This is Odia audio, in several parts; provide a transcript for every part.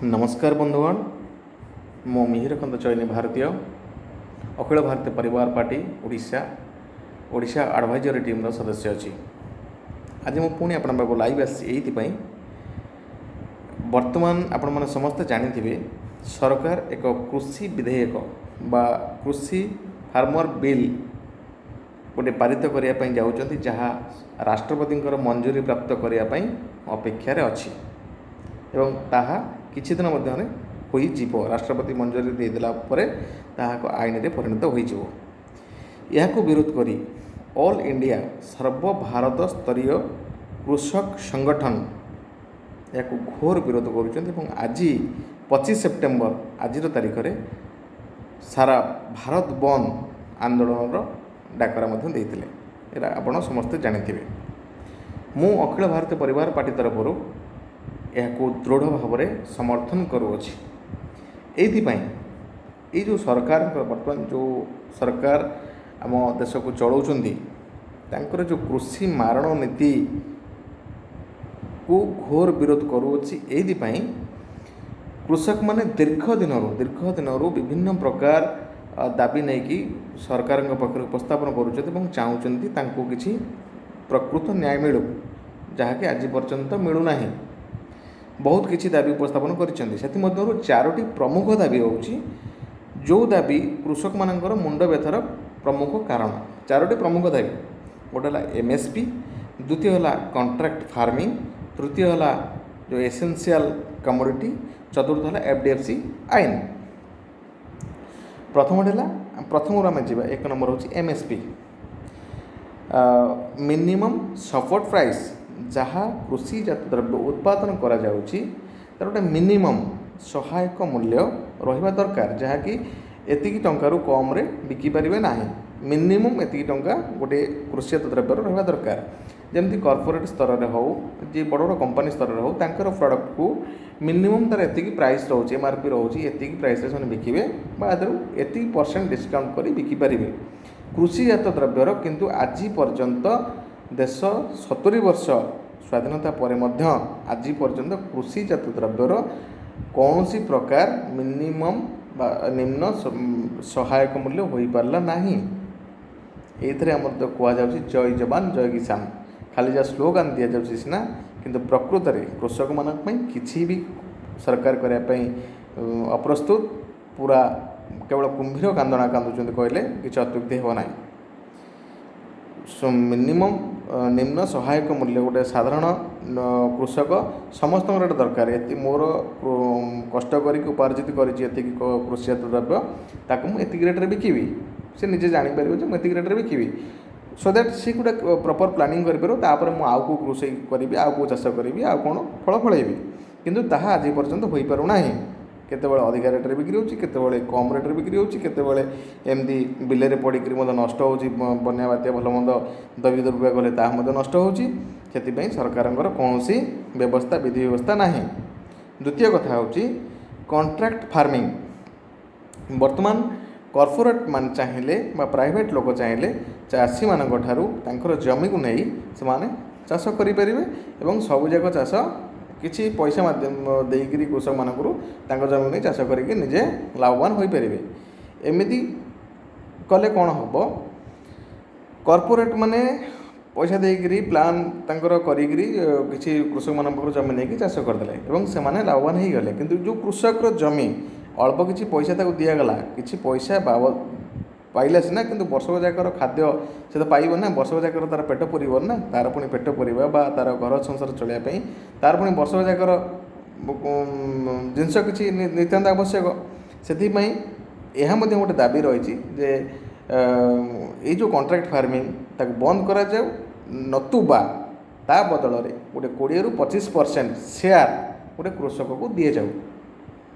ନମସ୍କାର ବନ୍ଧୁଗଣ, ମୁଁ ମିହିରକାନ୍ତ ଚଇନି, ଭାରତୀୟ ଅଖିଳ ଭାରତୀୟ ପରିବାର ପାର୍ଟି ଓଡ଼ିଶା, ଓଡ଼ିଶା ଆଡ଼ଭାଇଜରୀ ଟିମ୍ର ସଦସ୍ୟ ଅଛି। ଆଜି ମୁଁ ପୁଣି ଆପଣଙ୍କ ପାଖକୁ ଲାଇଭ୍ ଆସିଛି ଏଇଥିପାଇଁ, ବର୍ତ୍ତମାନ ଆପଣମାନେ ସମସ୍ତେ ଜାଣିଥିବେ, ସରକାର ଏକ କୃଷି ବିଧେୟକ ବା କୃଷି ଫାର୍ମର ବିଲ୍ ଗୋଟେ ପାରିତ କରିବା ପାଇଁ ଯାଉଛନ୍ତି, ଯାହା ରାଷ୍ଟ୍ରପତିଙ୍କର ମଞ୍ଜୁରୀ ପ୍ରାପ୍ତ କରିବା ପାଇଁ ଅପେକ୍ଷାରେ ଅଛି ଏବଂ ତାହା କିଛି ଦିନ ମଧ୍ୟରେ ହୋଇଯିବ। ରାଷ୍ଟ୍ରପତି ମଞ୍ଜୁରୀ ଦେଇଦେଲା ପରେ ତାହା ଏକ ଆଇନରେ ପରିଣତ ହୋଇଯିବ। ଏହାକୁ ବିରୋଧ କରି ଅଲ୍ ଇଣ୍ଡିଆ ସର୍ବଭାରତ ସ୍ତରୀୟ କୃଷକ ସଂଗଠନ ଏହାକୁ ଘୋର ବିରୋଧ କରୁଛନ୍ତି ଏବଂ ଆଜି 25 ସେପ୍ଟେମ୍ବର, ଆଜିର ତାରିଖରେ ସାରା ଭାରତ ବନ୍ଦ ଆନ୍ଦୋଳନର ଡାକରା ମଧ୍ୟ ଦେଇଥିଲେ। ଏଇଟା ଆପଣ ସମସ୍ତେ ଜାଣିଥିବେ। ମୁଁ ଅଖିଳ ଭାରତୀୟ ପରିବାର ପାର୍ଟି ତରଫରୁ ଏହାକୁ ଦୃଢ଼ ଭାବରେ ସମର୍ଥନ କରୁଅଛି। ଏଇଥିପାଇଁ, ଏଇ ଯେଉଁ ସରକାରଙ୍କର, ବର୍ତ୍ତମାନ ଯେଉଁ ସରକାର ଆମ ଦେଶକୁ ଚଳାଉଛନ୍ତି, ତାଙ୍କର ଯେଉଁ କୃଷି ମାରଣ ନୀତିକୁ ଘୋର ବିରୋଧ କରୁଅଛି। ଏଇଥିପାଇଁ କୃଷକମାନେ ଦୀର୍ଘ ଦିନରୁ ବିଭିନ୍ନ ପ୍ରକାର ଦାବି ନେଇକି ସରକାରଙ୍କ ପାଖରେ ଉପସ୍ଥାପନ କରୁଛନ୍ତି ଏବଂ ଚାହୁଁଛନ୍ତି ତାଙ୍କୁ କିଛି ପ୍ରକୃତ ନ୍ୟାୟ ମିଳୁ, ଯାହାକି ଆଜି ପର୍ଯ୍ୟନ୍ତ ମିଳୁନାହିଁ। ବହୁତ କିଛି ଦାବି ଉପସ୍ଥାପନ କରିଛନ୍ତି। ସେଥିମଧ୍ୟରୁ ଚାରୋଟି ପ୍ରମୁଖ ଦାବି ହେଉଛି, ଯେଉଁ ଦାବି କୃଷକମାନଙ୍କର ମୁଣ୍ଡ ବ୍ୟଥାର ପ୍ରମୁଖ କାରଣ। ଚାରୋଟି ପ୍ରମୁଖ ଦାବି, ଗୋଟେ ହେଲା ଏମ୍ଏସ୍ପି, ଦ୍ୱିତୀୟ ହେଲା କଣ୍ଟ୍ରାକ୍ଟ ଫାର୍ମିଂ, ତୃତୀୟ ହେଲା ଯେଉଁ ଏସେନ୍ସିଆଲ କମୋଡ଼ିଟି, ଚତୁର୍ଥ ହେଲା ଏଫ୍ଡିଏଫ୍ସି ଆଇନ। ପ୍ରଥମଟି ହେଲା, ପ୍ରଥମରୁ ଆମେ ଯିବା। ଏକ ନମ୍ବର ହେଉଛି ଏମ୍ଏସ୍ପି, ମିନିମମ୍ ସପୋର୍ଟ ପ୍ରାଇସ୍। ଯାହା କୃଷିଜାତ ଦ୍ରବ୍ୟ ଉତ୍ପାଦନ କରାଯାଉଛି, ତା'ର ଗୋଟେ ମିନିମମ୍ ସହାୟକ ମୂଲ୍ୟ ରହିବା ଦରକାର, ଯାହାକି ଏତିକି ଟଙ୍କାରୁ କମ୍ରେ ବିକିପାରିବେ ନାହିଁ। ମିନିମମ୍ ଏତିକି ଟଙ୍କା ଗୋଟେ କୃଷିଜାତ ଦ୍ରବ୍ୟର ରହିବା ଦରକାର। ଯେମିତି କର୍ପୋରେଟ୍ ସ୍ତରରେ ହେଉ, ଯେ ବଡ଼ ବଡ଼ କମ୍ପାନୀ ସ୍ତରରେ ହେଉ, ତାଙ୍କର ପ୍ରଡ଼କ୍ଟକୁ ମିନିମମ୍ ତା'ର ଏତିକି ପ୍ରାଇସ୍ ରହୁଛି, ଏମ୍ଆର୍ପି ରହୁଛି, ଏତିକି ପ୍ରାଇସ୍ରେ ସେମାନେ ବିକିବେ ବା ଏଥିରୁ ଏତିକି ପରସେଣ୍ଟ ଡିସକାଉଣ୍ଟ କରି ବିକିପାରିବେ କୃଷିଜାତ ଦ୍ରବ୍ୟର। କିନ୍ତୁ ଆଜି ପର୍ଯ୍ୟନ୍ତ ଦେଶ 70 ବର୍ଷ ସ୍ୱାଧୀନତା ପରେ ମଧ୍ୟ ଆଜି ପର୍ଯ୍ୟନ୍ତ କୃଷିଜାତ ଦ୍ରବ୍ୟର କୌଣସି ପ୍ରକାର ମିନିମମ୍ ବା ନିମ୍ନ ସହାୟକ ମୂଲ୍ୟ ହୋଇପାରିଲା ନାହିଁ। ଏଇଥିରେ ଆମର ତ କୁହାଯାଉଛି ଜୟ ଯବାନ ଜୟ କିଷାନ, ଖାଲି ଯାହା ସ୍ଲୋଗାନ ଦିଆଯାଉଛି ସିନା, କିନ୍ତୁ ପ୍ରକୃତରେ କୃଷକମାନଙ୍କ ପାଇଁ କିଛି ବି ସରକାର କରିବା ପାଇଁ ଅପ୍ରସ୍ତୁତ। ପୁରା କେବଳ କୁମ୍ଭୀର କାନ୍ଦଣା କାନ୍ଦୁଛନ୍ତି କହିଲେ କିଛି ଅତ୍ୟୁକ୍ତି ହେବ ନାହିଁ। ମିନିମମ୍ ନିମ୍ନ ସହାୟକ ମୂଲ୍ୟ ଗୋଟେ ସାଧାରଣ କୃଷକ ସମସ୍ତଙ୍କର ଗୋଟେ ଦରକାର। ଏତି ମୋର କଷ୍ଟ କରିକି ଉପାର୍ଜିତ କରିଛି ଏତିକି କୃଷିଜାତ ଦ୍ରବ୍ୟ, ତାକୁ ମୁଁ ଏତିକି ରେଟ୍ରେ ବିକିବି। ସେ ନିଜେ ଜାଣିପାରିବ ଯେ ମୁଁ ଏତିକି ରେଟ୍ରେ ବିକିବି, ସୋ that ସେ ଗୋଟେ ପ୍ରପର୍ ପ୍ଲାନିଂ କରିପାରିବ, ତାପରେ ମୁଁ ଆଉ କେଉଁ କୃଷି କରିବି, ଆଉ କେଉଁ ଚାଷ କରିବି, ଆଉ କ'ଣ ଫଳ ଫଳେଇବି। କିନ୍ତୁ ତାହା ଆଜି ପର୍ଯ୍ୟନ୍ତ ହୋଇପାରୁନାହିଁ। କେତେବେଳେ ଅଧିକା ରେଟ୍ରେ ବିକ୍ରି ହେଉଛି, କେତେବେଳେ କମ୍ ରେଟ୍ରେ ବିକ୍ରି ହେଉଛି, କେତେବେଳେ ଏମିତି ବିଲରେ ପଡ଼ିକିରି ମଧ୍ୟ ନଷ୍ଟ ହେଉଛି। ବନ୍ୟା, ବାତ୍ୟା, ଭଲ ମନ୍ଦ, ଦୈବିକ ଦୁର୍ବିପାକ ହେଲେ ତାହା ମଧ୍ୟ ନଷ୍ଟ ହେଉଛି। ସେଥିପାଇଁ ସରକାରଙ୍କର କୌଣସି ବ୍ୟବସ୍ଥା, ବିଧି ବ୍ୟବସ୍ଥା ନାହିଁ। ଦ୍ୱିତୀୟ କଥା ହେଉଛି କଣ୍ଟ୍ରାକ୍ଟ ଫାର୍ମିଂ। ବର୍ତ୍ତମାନ କର୍ପୋରେଟ୍ ମାନେ ଚାହିଁଲେ ବା ପ୍ରାଇଭେଟ୍ ଲୋକ ଚାହିଁଲେ ଚାଷୀମାନଙ୍କ ଠାରୁ ତାଙ୍କର ଜମିକୁ ନେଇ ସେମାନେ ଚାଷ କରିପାରିବେ ଏବଂ ସବୁଯାକ ଚାଷ କିଛି ପଇସା ମାଧ୍ୟମ ଦେଇକରି କୃଷକମାନଙ୍କରୁ ତାଙ୍କ ଜମିକୁ ନେଇ ଚାଷ କରିକି ନିଜେ ଲାଭବାନ ହୋଇପାରିବେ। ଏମିତି କଲେ କ'ଣ ହେବ? କର୍ପୋରେଟ୍ ମାନେ ପଇସା ଦେଇକରି, ପ୍ଲାନ୍ ତାଙ୍କର କରିକିରି କିଛି କୃଷକମାନଙ୍କ ପାଖରୁ ଜମି ନେଇକି ଚାଷ କରିଦେଲେ ଏବଂ ସେମାନେ ଲାଭବାନ ହେଇଗଲେ। କିନ୍ତୁ ଯେଉଁ କୃଷକର ଜମି ଅଳ୍ପ କିଛି ପଇସା ତାକୁ ଦିଆଗଲା, କିଛି ପଇସା ବାବଦ ପାଇଲା ସିନା, କିନ୍ତୁ ବର୍ଷକ ଯାକର ଖାଦ୍ୟ ସେ ତ ପାଇବ ନା, ବର୍ଷକ ଯାକର ତା'ର ପେଟ ପୁରିବନି ନା। ତା'ର ପୁଣି ପେଟ ପୁରିବା ବା ତା'ର ଘର ସଂସାର ଚଳାଇବା ପାଇଁ ତା'ର ପୁଣି ବର୍ଷକ ଯାକର ଜିନିଷ କିଛି ନିତ୍ୟାନ୍ତ ଆବଶ୍ୟକ। ସେଥିପାଇଁ ଏହା ମଧ୍ୟ ଗୋଟେ ଦାବି ରହିଛି ଯେ ଏଇ ଯେଉଁ କଣ୍ଟ୍ରାକ୍ଟ ଫାର୍ମିଂ, ତାକୁ ବନ୍ଦ କରାଯାଉ, ନତୁବା ତା ବଦଳରେ ଗୋଟେ 20ରୁ 25% ସେୟାର ଗୋଟେ କୃଷକକୁ ଦିଆଯାଉ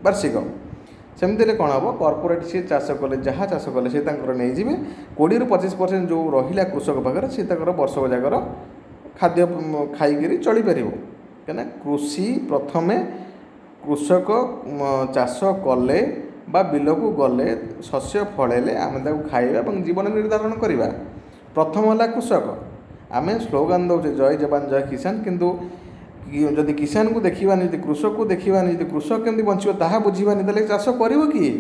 ବାର୍ଷିକ। ସେମିତି ହେଲେ କ'ଣ ହେବ? କର୍ପୋରେଟ୍ ସିଏ ଚାଷ କଲେ, ଯାହା ଚାଷ କଲେ ସେ ତାଙ୍କର ନେଇଯିବେ। 20ରୁ 25% ଯେଉଁ ରହିଲା କୃଷକ ପାଖରେ, ସେ ତାଙ୍କର ବର୍ଷକ ଯାକର ଖାଦ୍ୟ ଖାଇକିରି ଚଳିପାରିବ। କାହିଁକିନା କୃଷି ପ୍ରଥମେ କୃଷକ ଚାଷ କଲେ ବା ବିଲକୁ ଗଲେ, ଶସ୍ୟ ଫଳେଇଲେ ଆମେ ତାକୁ ଖାଇବା ଏବଂ ଜୀବନ ନିର୍ଦ୍ଧାରଣ କରିବା। ପ୍ରଥମ ହେଲା କୃଷକ। ଆମେ ସ୍ଲୋଗାନ ଦେଉଛେ ଜୟ ଯବାନ ଜୟ କିଷାନ, କିନ୍ତୁ ଯଦି କିଷାନକୁ ଦେଖିବାନି, ଯଦି କୃଷକକୁ ଦେଖିବାନି, ଯଦି କୃଷକ କେମିତି ବଞ୍ଚିବ ତାହା ବୁଝିବାନି, ତାହେଲେ ଚାଷ କରିବ କିଏ?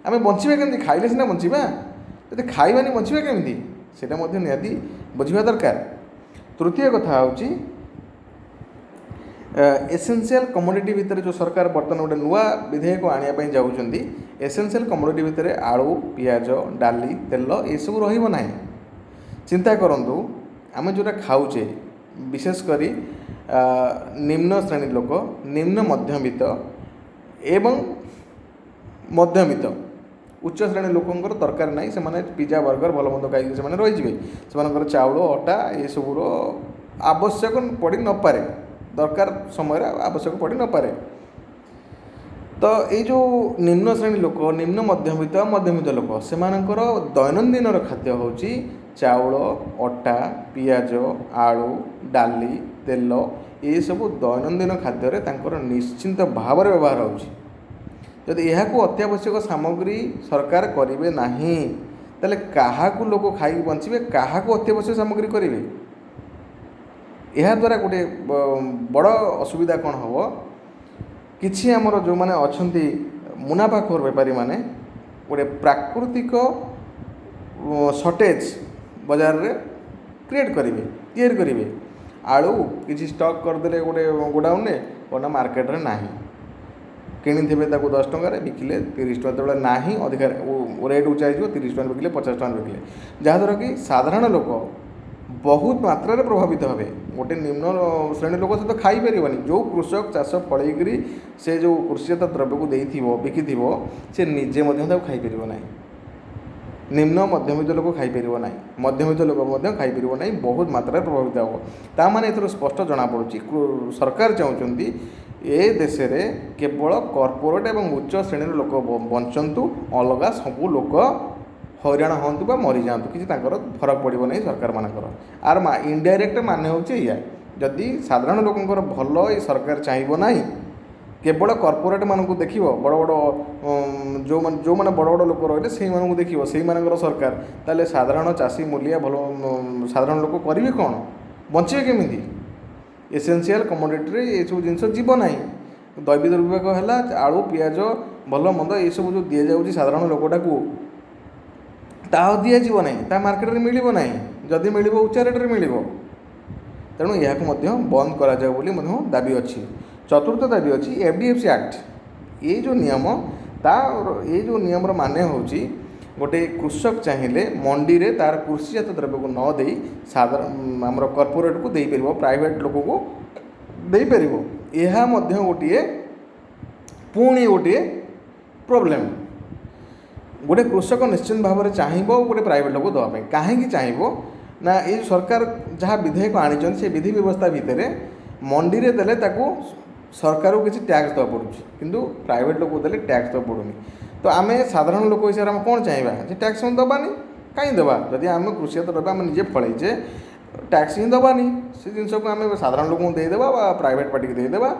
ଆମେ ବଞ୍ଚିବା କେମିତି? ଖାଇଲେ ସିନା ବଞ୍ଚିବା, ଯଦି ଖାଇବାନି ବଞ୍ଚିବା କେମିତି? ସେଇଟା ମଧ୍ୟ ନିହାତି ବୁଝିବା ଦରକାର। ତୃତୀୟ କଥା ହେଉଛି ଏସେନ୍ସିଆଲ୍ କମୋଡ଼ିଟି ଭିତରେ ଯେଉଁ ସରକାର ବର୍ତ୍ତମାନ ଗୋଟେ ନୂଆ ବିଧେୟକ ଆଣିବା ପାଇଁ ଯାଉଛନ୍ତି, ଏସେନ୍ସିଆଲ୍ କମୋଡ଼ିଟି ଭିତରେ ଆଳୁ, ପିଆଜ, ଡାଲି, ତେଲ ଏସବୁ ରହିବ ନାହିଁ। ଚିନ୍ତା କରନ୍ତୁ, ଆମେ ଯେଉଁଟା ଖାଉଛେ, ବିଶେଷ କରି ନିମ୍ନ ଶ୍ରେଣୀ ଲୋକ, ନିମ୍ନ ମଧ୍ୟବିତ୍ତ ଏବଂ ମଧ୍ୟବିତ୍ତ, ଉଚ୍ଚ ଶ୍ରେଣୀ ଲୋକଙ୍କର ଦରକାର ନାହିଁ। ସେମାନେ ପିଜା, ବର୍ଗର, ଭଲ ମନ୍ଦ ଖାଇକି ସେମାନେ ରହିଯିବେ। ସେମାନଙ୍କର ଚାଉଳ, ଅଟା ଏସବୁର ଆବଶ୍ୟକ ପଡ଼ି ନପାରେ, ଦରକାର ସମୟରେ ଆବଶ୍ୟକ ପଡ଼ି ନପାରେ। ତ ଏଇ ଯେଉଁ ନିମ୍ନ ଶ୍ରେଣୀ ଲୋକ, ନିମ୍ନ ମଧ୍ୟବିତ୍ତ, ମଧ୍ୟବିତ୍ତ ଲୋକ, ସେମାନଙ୍କର ଦୈନନ୍ଦିନର ଖାଦ୍ୟ ହେଉଛି ଚାଉଳ, ଅଟା, ପିଆଜ, ଆଳୁ, ଡାଲି, ତେଲ। ଏସବୁ ଦୈନନ୍ଦିନ ଖାଦ୍ୟରେ ତାଙ୍କର ନିଶ୍ଚିନ୍ତ ଭାବରେ ବ୍ୟବହାର ହେଉଛି। ଯଦି ଏହାକୁ ଅତ୍ୟାବଶ୍ୟକ ସାମଗ୍ରୀ ସରକାର କରିବେ ନାହିଁ, ତାହେଲେ କାହାକୁ ଲୋକ ଖାଇକି ବଞ୍ଚିବେ? କାହାକୁ ଅତ୍ୟାବଶ୍ୟକ ସାମଗ୍ରୀ କରିବେ? ଏହାଦ୍ୱାରା ଗୋଟେ ବଡ଼ ଅସୁବିଧା କ'ଣ ହେବ? କିଛି ଆମର ଯେଉଁମାନେ ଅଛନ୍ତି ମୁନାଫାଖୋର ବେପାରୀମାନେ ଗୋଟେ ପ୍ରାକୃତିକ ସର୍ଟେଜ୍ ବଜାରରେ କ୍ରିଏଟ୍ କରିବେ, ତିଆରି କରିବେ। ଆଳୁ କିଛି ଷ୍ଟକ୍ କରିଦେଲେ ଗୋଟେ ଗୋଡାଉନରେ, କ'ଣ ମାର୍କେଟରେ ନାହିଁ, କିଣିଥିବେ ତାକୁ 10 ଟଙ୍କାରେ, ବିକିଲେ 30 ଟଙ୍କା। ଯେତେବେଳେ ନାହିଁ, ଅଧିକା ରେଟ୍ ଉଚ୍ଚା ହେଇଯିବ, 30 ଟଙ୍କାରେ ବିକିଲେ, 50 ଟଙ୍କାରେ ବିକିଲେ, ଯାହାଦ୍ୱାରା କି ସାଧାରଣ ଲୋକ ବହୁତ ମାତ୍ରାରେ ପ୍ରଭାବିତ ହେବେ। ଗୋଟେ ନିମ୍ନ ଶ୍ରେଣୀ ଲୋକ ସେ ତ ଖାଇପାରିବନି। ଯେଉଁ କୃଷକ ଚାଷ ଫଳେଇକରି ସେ ଯେଉଁ କୃଷିଜାତ ଦ୍ରବ୍ୟକୁ ଦେଇଥିବ, ବିକିଥିବ, ସେ ନିଜେ ମଧ୍ୟ ତାକୁ ଖାଇପାରିବ ନାହିଁ। ନିମ୍ନ ମଧ୍ୟବିତ୍ତ ଲୋକ ଖାଇପାରିବ ନାହିଁ, ମଧ୍ୟବିତ୍ତ ଲୋକ ମଧ୍ୟ ଖାଇପାରିବ ନାହିଁ, ବହୁତ ମାତ୍ରାରେ ପ୍ରଭାବିତ ହେବ। ତା ମାନେ ଏଥିରୁ ସ୍ପଷ୍ଟ ଜଣାପଡ଼ୁଛି, ସରକାର ଚାହୁଁଛନ୍ତି ଏ ଦେଶରେ କେବଳ କର୍ପୋରେଟ୍ ଏବଂ ଉଚ୍ଚ ଶ୍ରେଣୀର ଲୋକ ବଞ୍ଚନ୍ତୁ, ଅଲଗା ସବୁ ଲୋକ ହଇରାଣ ହୁଅନ୍ତୁ ବା ମରିଯାଆନ୍ତୁ, କିଛି ତାଙ୍କର ଫରକ ପଡ଼ିବ ନାହିଁ ସରକାରମାନଙ୍କର। ଆର ଇନଡାଇରେକ୍ଟ ମାନେ ହେଉଛି ଏଇଆ, ଯଦି ସାଧାରଣ ଲୋକଙ୍କର ଭଲ ଏ ସରକାର ଚାହିଁବ ନାହିଁ, କେବଳ କର୍ପୋରେଟ୍ମାନଙ୍କୁ ଦେଖିବ, ବଡ଼ ବଡ଼ ଯେଉଁମାନେ ବଡ଼ ବଡ଼ ଲୋକ ରହିଲେ ସେଇମାନଙ୍କୁ ଦେଖିବ, ସେଇମାନଙ୍କର ସରକାର, ତାହେଲେ ସାଧାରଣ ଚାଷୀ ମୂଲିଆ, ଭଲ ସାଧାରଣ ଲୋକ କରିବେ କ'ଣ? ବଞ୍ଚିବେ କେମିତି? ଏସେନ୍ସିଆଲ୍ କମୋଡ଼ିଟିରେ ଏସବୁ ଜିନିଷ ଯିବ ନାହିଁ। ଦୈବିକ ଦୁର୍ବିପାକ ହେଲା, ଆଳୁ, ପିଆଜ, ଭଲ ମନ୍ଦ ଏସବୁ ଯେଉଁ ଦିଆଯାଉଛି ସାଧାରଣ ଲୋକଟାକୁ, ତାହା ଆଉ ଦିଆଯିବ ନାହିଁ, ତାହା ମାର୍କେଟରେ ମିଳିବ ନାହିଁ, ଯଦି ମିଳିବ ଉଚ୍ଚା ରେଟ୍ରେ ମିଳିବ। ତେଣୁ ଏହାକୁ ମଧ୍ୟ ବନ୍ଦ କରାଯାଉ ବୋଲି ମଧ୍ୟ ଦାବି ଅଛି। ଚତୁର୍ଥ ଦାବି ଅଛି FDFC act. ଏଇ ଯେଉଁ ନିୟମ, ଏଇ ଯେଉଁ ନିୟମର ମାନେ ହେଉଛି ଗୋଟେ କୃଷକ ଚାହିଁଲେ ମଣ୍ଡିରେ ତା'ର କୃଷିଜାତ ଦ୍ରବ୍ୟକୁ ନ ଦେଇ ସାଧାରଣ ଆମର କର୍ପୋରେଟ୍କୁ ଦେଇପାରିବ, ପ୍ରାଇଭେଟ୍ ଲୋକକୁ ଦେଇପାରିବ। ଏହା ମଧ୍ୟ ଗୋଟିଏ ପୁଣି ଗୋଟିଏ ପ୍ରୋବ୍ଲେମ୍। ଗୋଟେ କୃଷକ ନିଶ୍ଚିନ୍ତ ଭାବରେ ଚାହିଁବ ଗୋଟେ ପ୍ରାଇଭେଟ୍ ଲୋକକୁ ଦେବା ପାଇଁ। କାହିଁକି ଚାହିଁବ ନା, ଏଇ ସରକାର ଯାହା ବିଧେୟକ ଆଣିଛନ୍ତି ସେ ବିଧି ବ୍ୟବସ୍ଥା ଭିତରେ ମଣ୍ଡିରେ ଦେଲେ ତାକୁ ସରକାରକୁ କିଛି ଟ୍ୟାକ୍ସ ଦେବାକୁ ପଡ଼ୁଛି, କିନ୍ତୁ ପ୍ରାଇଭେଟ୍ ଲୋକକୁ ଦେଲେ ଟ୍ୟାକ୍ସ ଦେବାକୁ ପଡ଼ୁନି। ତ ଆମେ ସାଧାରଣ ଲୋକ ହିସାବରେ ଆମେ କ'ଣ ଚାହିଁବା? ଯେ ଟ୍ୟାକ୍ସ ଆମେ ଦେବାନି। କାହିଁ ଦେବା? ଯଦି ଆମେ କୃଷିଜାତ ଦ୍ରବ୍ୟ ଆମେ ନିଜେ ଫଳେଇଛେ, ଟ୍ୟାକ୍ସ ହିଁ ଦେବାନି। ସେ ଜିନିଷକୁ ଆମେ ସାଧାରଣ ଲୋକଙ୍କୁ ଦେଇଦେବା ବା ପ୍ରାଇଭେଟ୍ ପାର୍ଟିକି ଦେଇଦେବା,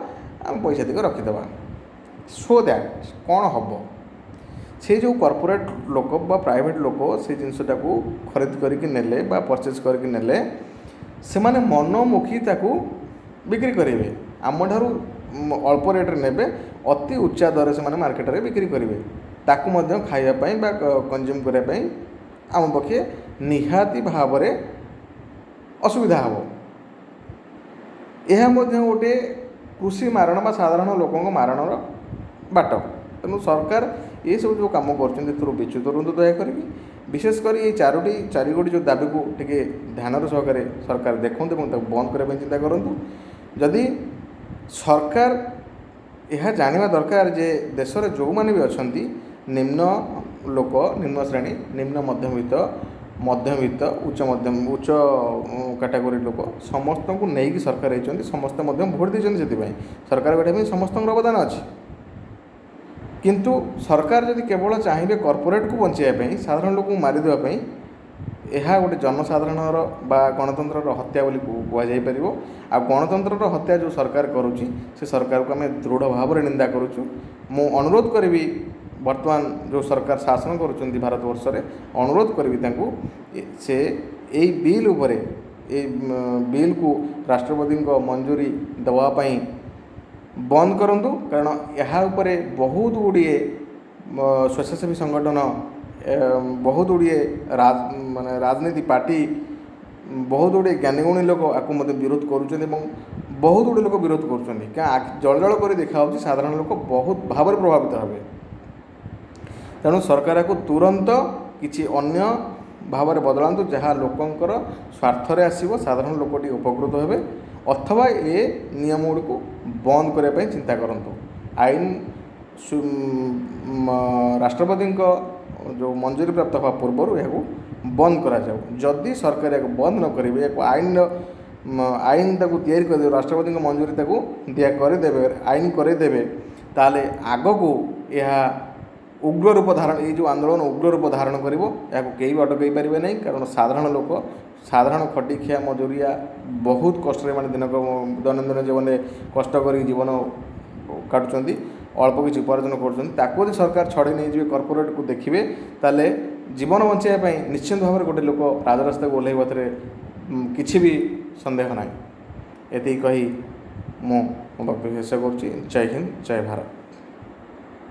ଆମେ ପଇସା ତିକ ରଖିଦେବା। ସୋ that କ'ଣ ହେବ? ସେ ଯେଉଁ କର୍ପୋରେଟ୍ ଲୋକ ବା ପ୍ରାଇଭେଟ୍ ଲୋକ ସେ ଜିନିଷଟାକୁ ଖରିଦ କରିକି ନେଲେ ବା ପରଚେଜ୍ କରିକି ନେଲେ, ସେମାନେ ମନମୁଖୀ ତାକୁ ବିକ୍ରି କରିବେ। ଆମଠାରୁ ଅଳ୍ପ ରେଟ୍ରେ ନେବେ, ଅତି ଉଚ୍ଚା ଦରରେ ସେମାନେ ମାର୍କେଟରେ ବିକ୍ରି କରିବେ। ତାକୁ ମଧ୍ୟ ଖାଇବା ପାଇଁ ବା କନଜ୍ୟୁମ୍ କରିବା ପାଇଁ ଆମ ପକ୍ଷେ ନିହାତି ଭାବରେ ଅସୁବିଧା ହେବ। ଏହା ମଧ୍ୟ ଗୋଟିଏ କୃଷି ମାରଣ ବା ସାଧାରଣ ଲୋକଙ୍କ ମାରଣର ବାଟ। ତେଣୁ ସରକାର ଏସବୁ ଯେଉଁ କାମ କରୁଛନ୍ତି ଏଥିରୁ ବିଚ୍ୟୁତ ରୁହନ୍ତୁ ଦୟାକରିକି। ବିଶେଷ କରି ଏଇ ଚାରିଗୋଟି ଯେଉଁ ଦାବିକୁ ଟିକେ ଧ୍ୟାନର ସହକାରେ ସରକାର ଦେଖନ୍ତୁ ଏବଂ ତାକୁ ବନ୍ଦ କରିବା ପାଇଁ ଚିନ୍ତା କରନ୍ତୁ। ଯଦି ସରକାର ଏହା ଜାଣିବା ଦରକାର ଯେ ଦେଶରେ ଯେଉଁମାନେ ବି ଅଛନ୍ତି, ନିମ୍ନ ଲୋକ, ନିମ୍ନ ଶ୍ରେଣୀ, ନିମ୍ନ ମଧ୍ୟବିତ୍ତ, ମଧ୍ୟବିତ୍ତ, ଉଚ୍ଚ ମଧ୍ୟମ, ଉଚ୍ଚ କାଟାଗୋରୀ ଲୋକ, ସମସ୍ତଙ୍କୁ ନେଇକି ସରକାର ହେଇଛନ୍ତି, ସମସ୍ତେ ମଧ୍ୟ ଭୋଟ୍ ଦେଇଛନ୍ତି, ସେଥିପାଇଁ ସରକାର ଗଢ଼ିବା ପାଇଁ ସମସ୍ତଙ୍କର ଅବଦାନ ଅଛି। କିନ୍ତୁ ସରକାର ଯଦି କେବଳ ଚାହିଁବେ କର୍ପୋରେଟ୍କୁ ବଞ୍ଚାଇବା ପାଇଁ, ସାଧାରଣ ଲୋକଙ୍କୁ ମାରିଦେବା ପାଇଁ, ଏହା ଗୋଟେ ଜନସାଧାରଣର ବା ଗଣତନ୍ତ୍ରର ହତ୍ୟା ବୋଲି କୁହାଯାଇପାରିବ। ଆଉ ଗଣତନ୍ତ୍ରର ହତ୍ୟା ଯେଉଁ ସରକାର କରୁଛି, ସେ ସରକାରକୁ ଆମେ ଦୃଢ଼ ଭାବରେ ନିନ୍ଦା କରୁଛୁ। ମୁଁ ଅନୁରୋଧ କରିବି, ବର୍ତ୍ତମାନ ଯେଉଁ ସରକାର ଶାସନ କରୁଛନ୍ତି ଭାରତବର୍ଷରେ, ଅନୁରୋଧ କରିବି ତାଙ୍କୁ, ସେ ଏଇ ବିଲ୍ ଉପରେ ଏ ବିଲ୍କୁ ରାଷ୍ଟ୍ରପତିଙ୍କ ମଞ୍ଜୁରୀ ଦେବା ପାଇଁ ବନ୍ଦ କରନ୍ତୁ। କାରଣ ଏହା ଉପରେ ବହୁତ ଗୁଡ଼ିଏ ସ୍ୱେଚ୍ଛାସେବୀ ସଂଗଠନ, ବହୁତ ଗୁଡ଼ିଏ ମାନେ ରାଜନୀତି ପାର୍ଟି, ବହୁତ ଗୁଡ଼ିଏ ଜ୍ଞାନୀଗୁଣୀ ଲୋକ ୟାକୁ ମଧ୍ୟ ବିରୋଧ କରୁଛନ୍ତି ଏବଂ ବହୁତ ଗୁଡ଼ିଏ ଲୋକ ବିରୋଧ କରୁଛନ୍ତି। ଜଳ ଜଳ କରି ଦେଖାହେଉଛି ସାଧାରଣ ଲୋକ ବହୁତ ଭାବରେ ପ୍ରଭାବିତ ହେବେ। ତେଣୁ ସରକାର ଏହାକୁ ତୁରନ୍ତ କିଛି ଅନ୍ୟ ଭାବରେ ବଦଳାନ୍ତୁ, ଯାହା ଲୋକଙ୍କର ସ୍ୱାର୍ଥରେ ଆସିବ, ସାଧାରଣ ଲୋକ ଟିକେ ଉପକୃତ ହେବେ, ଅଥବା ଏ ନିୟମ ଗୁଡ଼ିକୁ ବନ୍ଦ କରିବା ପାଇଁ ଚିନ୍ତା କରନ୍ତୁ। ଆଇନ ରାଷ୍ଟ୍ରପତିଙ୍କ ଯେଉଁ ମଞ୍ଜୁରୀ ପ୍ରାପ୍ତ ହେବା ପୂର୍ବରୁ ଏହାକୁ ବନ୍ଦ କରାଯାଉ। ଯଦି ସରକାର ଏହାକୁ ବନ୍ଦ ନ କରିବେ, ଏହାକୁ ଆଇନର ଆଇନ ତାକୁ ତିଆରି କରିଦେବେ, ରାଷ୍ଟ୍ରପତିଙ୍କ ମଞ୍ଜୁରୀ ତାକୁ ଦିଆ କରିଦେବେ, ଆଇନ କରେଇଦେବେ, ତାହେଲେ ଆଗକୁ ଏହା ଉଗ୍ର ରୂପ ଧାରଣ, ଏଇ ଯେଉଁ ଆନ୍ଦୋଳନ ଉଗ୍ର ରୂପ ଧାରଣ କରିବ। ଏହାକୁ କେହି ବି ଅଟକାଇ ପାରିବେ ନାହିଁ। କାରଣ ସାଧାରଣ ଲୋକ, ସାଧାରଣ ଖଟିଖିଆ ମଜୁରିଆ ବହୁତ କଷ୍ଟରେ ମାନେ ଦିନକ ଦୈନନ୍ଦିନ ଜୀବନରେ କଷ୍ଟ କରି ଜୀବନ କାଟୁଛନ୍ତି, ଅଳ୍ପ କିଛି ଉପାର୍ଜନ କରୁଛନ୍ତି। ତାକୁ ଯଦି ସରକାର ଛଡ଼େଇ ନେଇଯିବେ, କର୍ପୋରେଟ୍କୁ ଦେଖିବେ, ତାହେଲେ ଜୀବନ ବଞ୍ଚାଇବା ପାଇଁ ନିଶ୍ଚିନ୍ତ ଭାବରେ ଗୋଟେ ଲୋକ ରାଜରାସ୍ତାକୁ ଓହ୍ଲାଇବ, ଏଥିରେ କିଛି ବି ସନ୍ଦେହ ନାହିଁ। ଏତିକି କହି ମୁଁ ମୋ ବକ୍ତବ୍ୟ ଶେଷ କରୁଛି। ଜୟ ହିନ୍ଦ, ଜୟ ଭାରତ।